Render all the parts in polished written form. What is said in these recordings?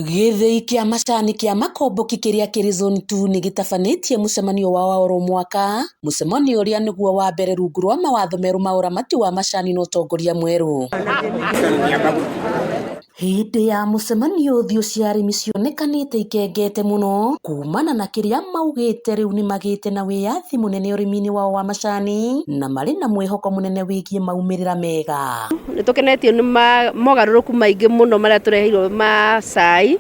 Gĩthĩi kĩa macani kĩa Makomboki kĩrĩa kĩrĩ Zone 2 nĩ gĩtabanĩtie mũcemanio wao wa oro mwaka, mũcemanio ũrĩa nĩguo wa mbere rungu rwa mawatho merũ ma ũramati wa macani na ũtongoria mwerũ. Hĩndĩ ya mũcemanio ũthiũ cia arĩmi cionekanĩte ikengete mũno kumana na kĩrĩa maugĩte rĩu nĩmagĩte na wĩyathi mũnene ũrĩmi-inĩ wao wa macani na marĩ na mwĩhoko mũnene wĩgiĩ maumĩrĩra mega. Nĩ tũkenetio nĩ mogarũrũku maingĩ mũno marĩa tũreheirwo ma cai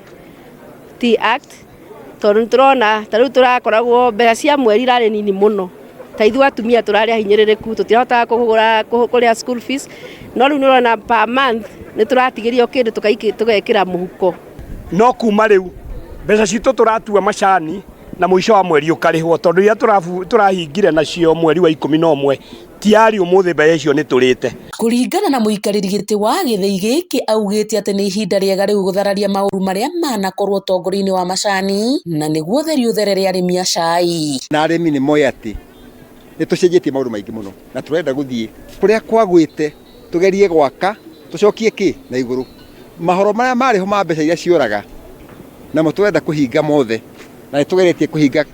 Tea Act, tondũ nĩ tũrona ta rĩu tũrakoragwo mbeca cia mweri irarĩ nini mũno, ta ithuĩ atumia tũrarĩ ahinyĩrĩrĩku, tũtirahotaga kũgũra kũrĩha school fees, no rĩu nĩ ũrona per month nĩ tũratigĩrio kĩndũ tũgekĩra mũhuko. No kuma rĩu mbeca citũ tũratua macani na mũico wa mweri ũkarĩhwo, tondũ iria tũrahingire nacio mweri wa 11 tiarĩ ũmũthĩ mbeca icio nĩ tũrĩte. Kũringana na mũikarĩri gĩtĩ wa gĩthĩi gĩkĩ augĩte atĩ nĩ ihinda rĩega rĩu gũthararia maũru marĩa manakorwo ũtongoria-inĩ wa macani na nĩguo ũtheri ũtherere arĩmi a cai. Na arĩmi nĩ moĩ atĩ nĩ tũcenjetie maũndũ maingĩ mũno na tũrenda gũthiĩ kũrĩa kwagwĩte tũgerie gwaka tũcokie kĩ na igũrũ mahoro marĩa marĩ ho ma mbeca iria cioraga namo tũrenda kũhinga mothe na nĩ tũgeretie kũhinga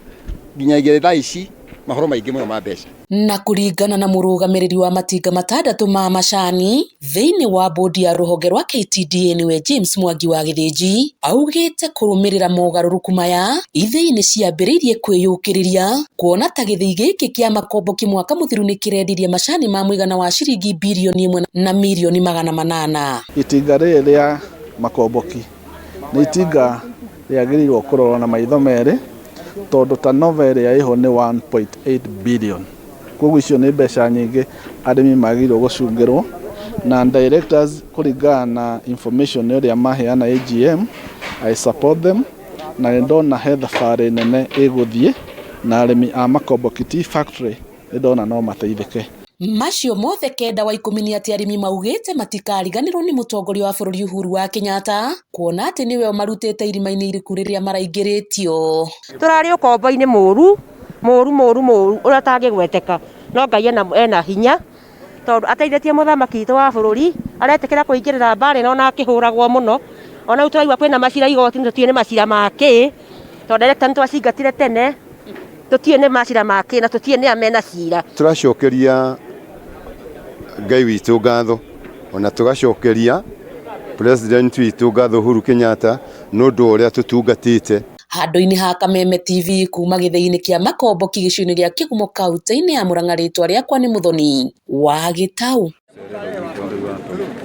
nginyagia thaa ici mahoro maingĩ mũno ma mbeca. Na kũringana na mũrũgamĩrĩri wa matinga matandatũ ma macani thĩinĩ wa bodi ya rũhonge rwa KTDA nĩwe James Mwangi wa Gĩthĩnji, augĩte kũrũmĩrĩra mogarũrũku maya ithĩi nĩ ciambĩrĩirie kwĩyũkĩrĩria kuona ta gĩthĩi gĩkĩ kĩa Makomboki mwaka mũthiru nĩ kĩrendirie macani ma mũigana wa ciringi birioni 1 na mirioni 800. Itinga rĩrĩ rĩa Makomboki nĩ itinga rĩagĩrĩirwo kũrorwo na maitho merĩ, tondũ turnover ĩrĩa ĩho nĩ 1.8 billion. Koguo icio nĩ mbeca nyingĩ arĩmi magĩrĩirwo gũcungĩrwo, na directors kũringana na information ĩrĩa maheana AGM, I support them, na nĩ ndona he thabarĩ nene ĩgũthiĩ na arĩmi a Makomboki Tea Factory nĩ ndona no mateithĩke. Macio mothe kenda wa ikũmi nĩ atĩ arĩmi maugĩte matikariganĩrwo nĩ mũtongoria wa bũrũri Uhuru wa Kenyatta kuona atĩ nĩwe ũmarutĩte irima-inĩ iriku rĩrĩa maraingĩrĩtio. Tũrarĩ ũkombo-inĩ mũru mũru mũru mũru ũrĩa ũtangĩgweteka, no Ngai ena hinya tondũ ateithĩtie mũthamaki witũ wa bũrũri, aretĩkĩra kũingĩrĩra mbara ĩno ona akĩhũragwo mũno. Ona rĩu tũraigua kwĩna macira igoti-inĩ, tũtiũĩ nĩ macira ma kĩ, tondũ director nĩ twacingatire tene, tũtiũĩ nĩ macira ma kĩ na tũtiũĩ nĩ a mena cira. Tũracokeria Ngai witũ ngatho, ona tũgacokeria president witũ ngatho Uhuru Kenyatta nĩ ũndũ wa ũrĩa tũtungatĩte. Handũ-inĩ ha Kameme TV kuma gĩthĩi-inĩ kĩa Makomboki gĩcigo-inĩ gĩa Kĩgumo kaunti-inĩ ya Murang'a, rĩtwa rĩakwa nĩ Muthoni wa Gĩtau.